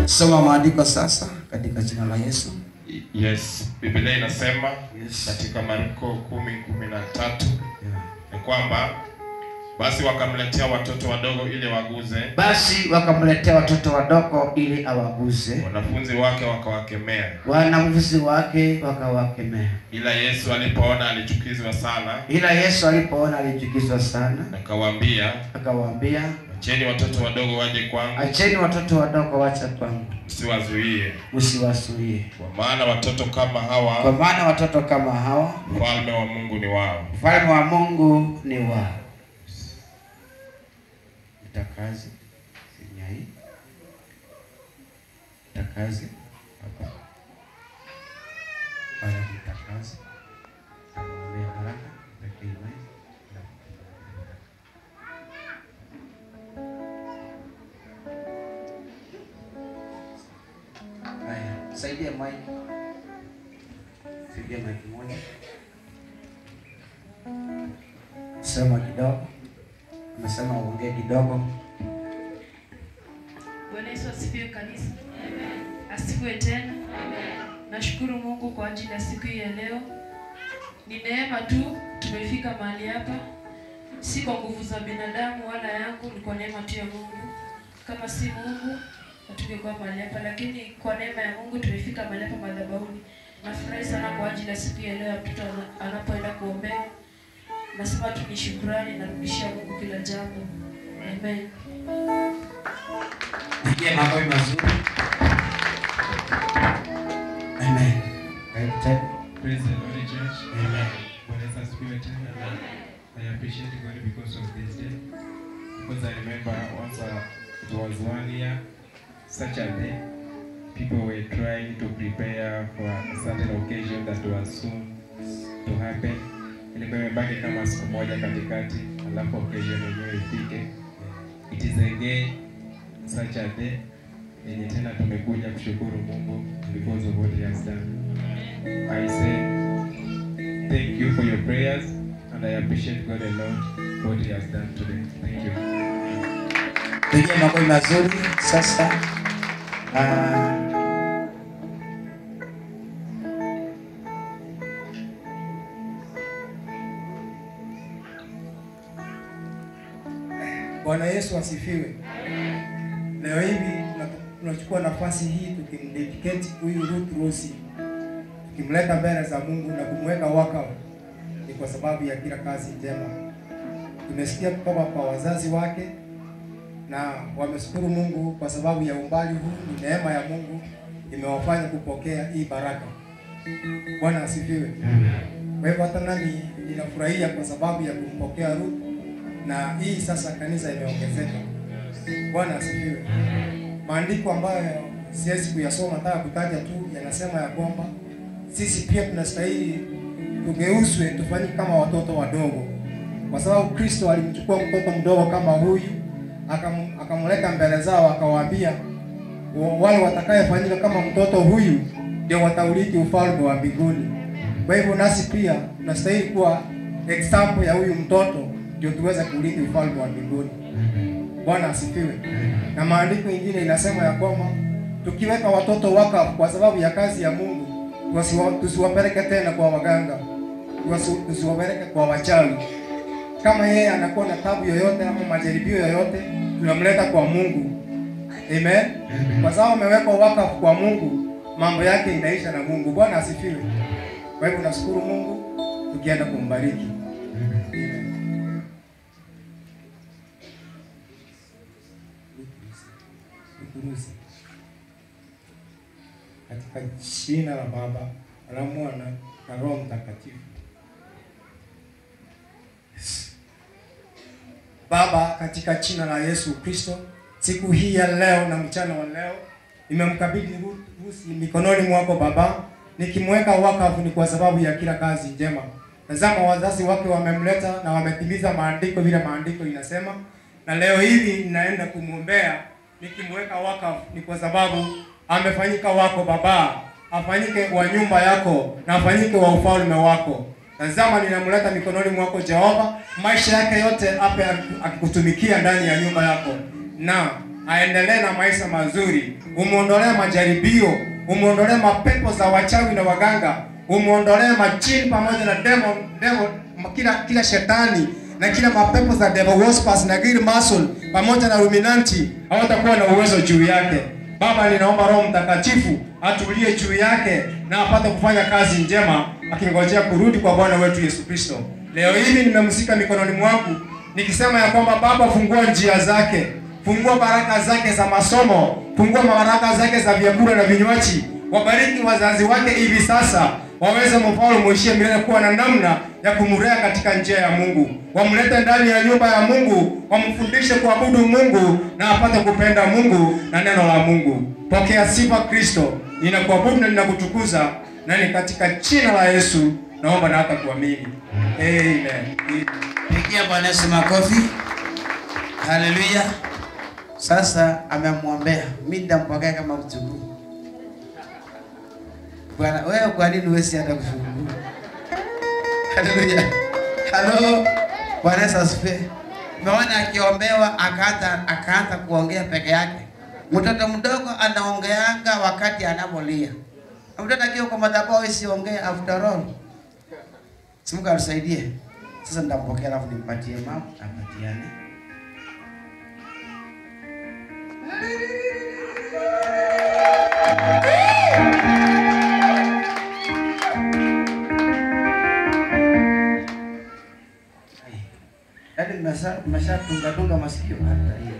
Soma maandiko sasa katika jina la Yesu. Yes, Biblia inasema yes, katika Marko 10:13 ni kwamba basi wakamletea watoto wadogo ili waguze. Basi wakamletea watoto wadogo ili awaguze. Wanafunzi wake wakawakemea. Wanafunzi wake wakawakemea. Ila Yesu alipoona alichukizwa sana. Ila Yesu alipoona alichukizwa sana. Akawaambia. Akawaambia, acheni watoto wadogo waje kwangu. Acheni watoto wadogo waje kwangu. Msiwazuie. Msiwazuie. Kwa maana watoto kama hawa. Kwa maana watoto kama hawa, ufalme wa Mungu ni wao. Ufalme wa Mungu ni wao. Mtakazi sinyai. Mtakazi hapa. Para mtakazi. Amuombe baraka pekee yake. Haya, saidia mic. Saidia mic moja. Sema kidogo. Amesema uongee kidogo. Bwana Yesu asifiwe kanisa. Amen. Asifiwe tena. Amen. Nashukuru Mungu kwa ajili ya siku hii ya leo. Ni neema tu tumefika mahali hapa. Si kwa nguvu za binadamu wala yangu, ni kwa neema tu ya Mungu. Kama si Mungu hatungekuwa mahali hapa, lakini kwa neema ya Mungu tumefika mahali hapa madhabahuni. Nafurahi sana kwa ajili ya siku ya leo ya mtoto anapoenda kuombea. Nasema tu ni shukrani na rudishia Mungu kila jambo. Amen. Pigie makofi mazuri. Amen. Praise the Lord, church. Amen. Bwana Yesu asifiwe tena. I appreciate God because of this day. Because I remember once it was 1 year, such a day, people were trying to prepare for a certain occasion that was soon to happen. Ilikuwa imebaki kama siku moja katikati, alafu occasion yenyewe ifike. It is again such a day yenye tena tumekuja kushukuru Mungu because of what he has done. I say thank you for your prayers and I appreciate God a lot for what he has done today. Thank you. Pigie makofi mazuri sasa. Bwana Yesu asifiwe. Leo hivi tunachukua nafasi hii tukimdedicate huyu Ruth Rosi, tukimleta mbele za Mungu na kumweka wakfu, ni kwa sababu ya kila kazi njema. Tumesikia kutoka kwa wazazi wake na wameshukuru Mungu kwa sababu ya umbali huu. Ni neema ya Mungu imewafanya kupokea hii baraka. Bwana asifiwe. Kwa hivyo hata nami ninafurahia kwa sababu ya kumpokea Ruth, na hii sasa kanisa imeongezeka. Bwana asifiwe. Maandiko ambayo siwezi kuyasoma, nataka kutaja tu, yanasema ya kwamba sisi pia tunastahili tugeuzwe tufanyike kama watoto wadogo, kwa sababu Kristo alimchukua mtoto mdogo kama huyu akamleta mbele zao, akawaambia wale watakayefanyika kama mtoto huyu ndio wataurithi ufalme wa mbinguni. Kwa hivyo nasi pia tunastahili kuwa example ya huyu mtoto ndio tuweze kurithi ufalme wa mbinguni. Bwana asifiwe. Na maandiko mengine inasema ya kwamba tukiweka watoto wakfu kwa sababu ya kazi ya Mungu, tusiwapeleke tena kwa waganga, tusiwapeleke kwa wachawi. Kama yeye anakuwa na tabu yoyote ama majaribio yoyote, tunamleta kwa Mungu. Amen. Kwa sababu amewekwa wakfu kwa Mungu, mambo yake inaisha na Mungu. Bwana asifiwe. Kwa hivyo nashukuru Mungu tukienda kumbariki. Amen. Katika jina la Baba, la Mwana na Roho Mtakatifu. Baba, katika jina la Yesu Kristo, siku hii ya leo na mchana wa leo, nimemkabidhi Ruth mikononi mwako Baba, nikimweka wakfu ni kwa sababu ya kila kazi njema. Tazama wazazi wake wamemleta na wametimiza maandiko vile maandiko inasema, na leo hivi ninaenda kumwombea nikimweka wakfu ni kwa sababu amefanyika wako Baba, afanyike wa nyumba yako na afanyike wa ufalme wako. Tazama ninamleta mikononi mwako Jehova, maisha yake yote ape akikutumikia ndani ya nyumba yako, na aendelee na maisha mazuri. Umuondolee majaribio, umuondolee mapepo za wachawi na waganga, umuondolee majini pamoja na demon, kila shetani na kila mapepo za devil worshippers na green muscle pamoja na Illuminati hawatakuwa na uwezo juu yake. Baba, ninaomba Roho Mtakatifu atulie juu yake na apate kufanya kazi njema akingojea kurudi kwa Bwana wetu Yesu Kristo. Leo hivi nimemshika mikononi mwangu nikisema ya kwamba Baba, fungua njia zake, fungua baraka zake za masomo, fungua baraka zake za vyakula na vinywaji. Wabariki wazazi wake hivi sasa, waweze mfalme muishie milele kuwa na namna ya kumulea katika njia ya Mungu. Wamlete ndani ya nyumba ya Mungu, wamfundishe kuabudu Mungu na apate kupenda Mungu na neno la Mungu. Pokea sifa Kristo, ninakuabudu na ninakutukuza, na ni katika jina la Yesu naomba na hata kuamini. Amen. Pigia Bwana Yesu makofi. Haleluya. Sasa amemwombea, mimi nitampokea kama mjukuu. Bwana wewe, kwa nini wewe hata kufungua? Haleluya. Halo. Bwana Yesu asifiwe. Umeona akiombewa akaanza kuongea peke yake. Mtoto mdogo anaongeanga wakati anapolia. Mtoto akiwa kwa madhabahu asiongee after all. Mungu atusaidie. Sasa nitampokea alafu nimpatie mama apatiane. Yaani mmeshatunga masikio hata hiyo.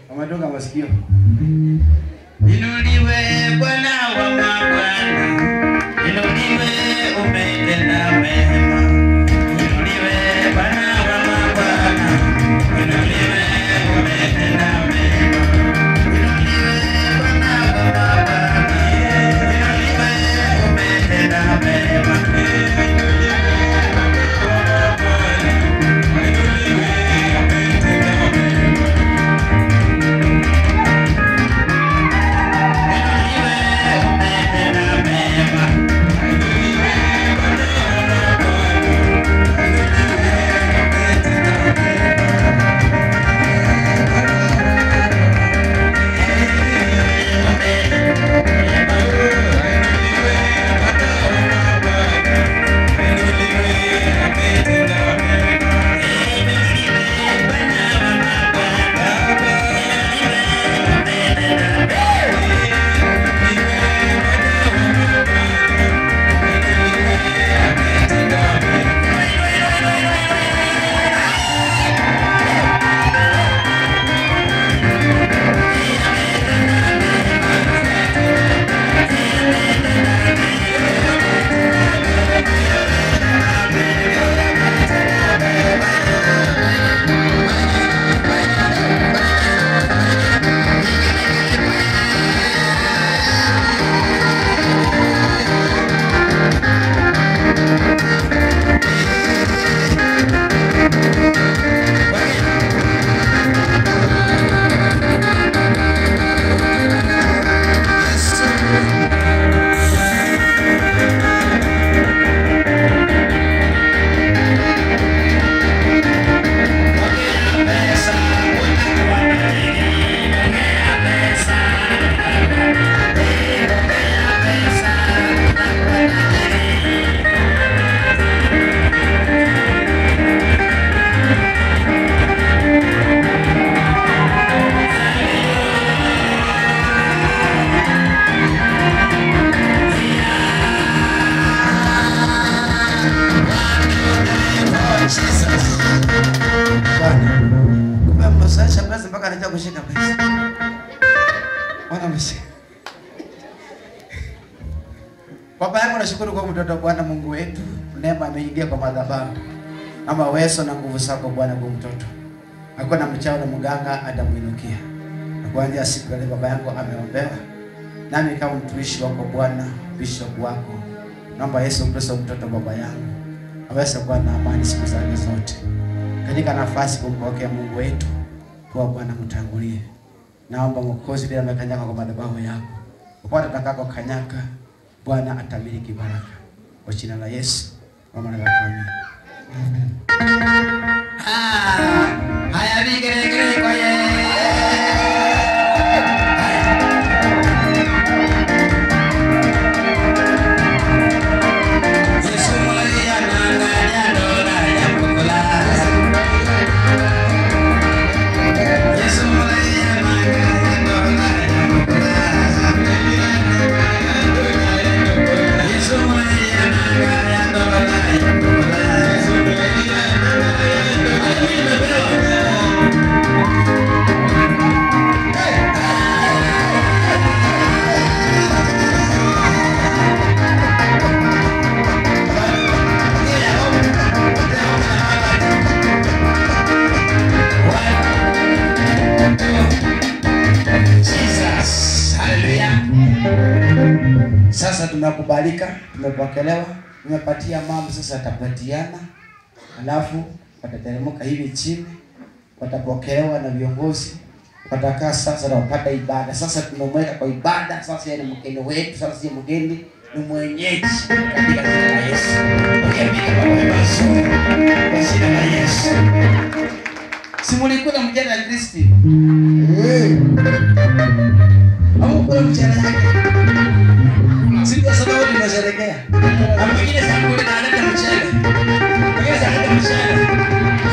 Wametunga masikio. Inuliwe Bwana wa mabwana, inuliwe umetenda mema. Inuliwe Bwana wa mabwana, inuliwe umetenda mema. Inuliwe Bwana wa mabwana, inuliwe umetenda mema. Inuliwe Bwana. Kumbe mmezoesha pesa mpaka anajua kushika pesa. Bwana mshike. Baba yangu nashukuru kwa mtoto Bwana Mungu wetu. Neema ameingia kwa madhabahu. Ama uwezo na nguvu zako Bwana kwa mtoto. Hakuna mchawi na mganga atamuinukia. Na kuanzia siku ya leo baba yangu ameombewa. Nami kama mtumishi wako Bwana, bishop wako, naomba Yesu Kristo mtoto baba yangu aweze kuwa na amani siku zake zote. Katika nafasi kumpokea Mungu wetu, kwa Bwana mtangulie. Naomba Mwokozi bila amekanyaka kwa madhabahu yako. Popote atakako kanyaka, Bwana atamiliki baraka. Kwa jina la Yesu, mama na baba. Amen. Haya vigeregere kwa yeye. Sasa tumekubalika, tumepokelewa, tumepatia mama, sasa atapatiana. Alafu watateremka hivi chini, watapokelewa na viongozi, watakaa sasa na wapata ibada. Sasa tumemweka kwa ibada, sasa yeye ni mgeni wetu, sasa si mgeni, ni mwenyeji katika jina la Yesu. Ukiambia baba mazuri kwa jina la Yesu. Si mlikula mjane ya Kristo? Eh. Au kula mjane yake? Sio sababu tunasherehekea. Na mwingine sasa kule na analeta mchele. Mwingine sasa analeta mchele.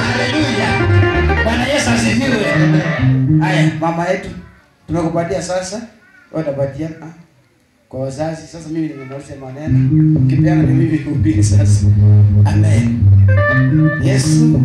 Haleluya. Bwana Yesu asifiwe. Haya, mama yetu tumekupatia sasa. Wewe utapatia kwa wazazi. Sasa mimi nimemaliza maneno. Kipeana ni mimi kuhubiri sasa. Amen. Yesu